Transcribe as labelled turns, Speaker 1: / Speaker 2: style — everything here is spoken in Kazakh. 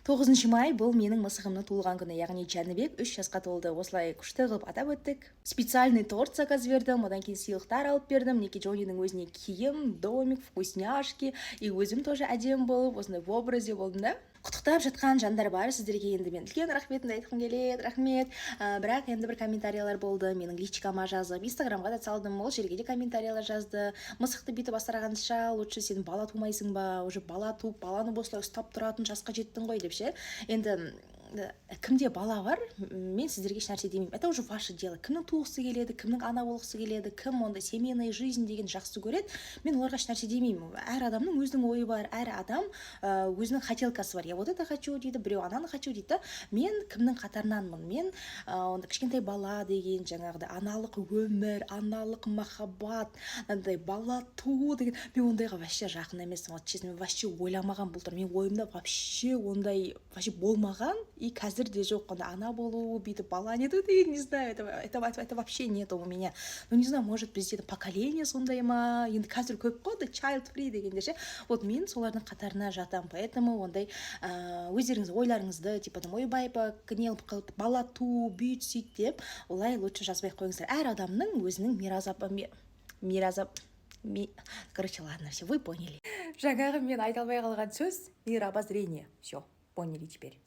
Speaker 1: 9 май бұл менің мысығымның туылған күні, яғни Жәнібек 3 жасқа толды. Осылай күшті қылып атап өттік. Специальный торт заказ бердім, одан кейін сыйлықтар алып бердім. Мінекей, Джоннидің өзіне киім, домик, вкусняшки, и өзім тоже әдемі болып, осындай в образе болдым да. Құттықтап жатқан жандар бар, сіздерге енді мен үлкен рахметімді айтқым келеді, рахмет. Бірақ енді бір комментариялар болды, менің личкама жазып, Инстаграмға да салдым, ол жерге де комментариялар жазды: «Мысықты бүйтіп асырағанша, лучше сен бала тумайсың ба? Уже бала туып, баланы осылай ұстап тұратын жасқа жеттің ғой», — деп ше. Енді кімде бала бар, мен сіздерге ешнәрсе демеймін, это уже ваше дело. Кімнің туғысы келеді, кімнің ана болғысы келеді, кім ондай семейная жизнь деген жақсы көреді, мен оларға ешнәрсе демеймін. Әр адамның өзінің ойы бар, әр адам өзінің хотелкасы бар: «Я вот это хочу», — дейді біреу, «ананы хочу», — дейді да. Мен кімнің қатарынанмын? Мен онда кішкентай бала деген, жаңағыдай аналық өмір, аналық махаббат, андай бала туу деген, мен ондайға вообще жақын емеспін. Вот честно, мен вообще ойламағанмын бұл туралы, менің ойымда вообще ондай вообще болмаған и қазір де жоқ. Ондай ана болу, бүйтіп бала нету деген, не знаю, это вообще нету у меня. Ну, не знаю, может, бізде поколение сондай ма енді, қазір көп қой ондай child free дегендер ше. Вот мен солардың қатарына жатамын, поэтому ондай өздеріңіз ойларыңызды, типа там, ойбай, не қылып, бала ту, бүйт, сөйт деп, олай лучше жазбай ақ қойыңыздар. Әр адамның өзінің миразап ми, короче, ладно, все, вы поняли. Жаңағы мен айта алмай қалған сөз — мирообозрение. Все поняли теперь.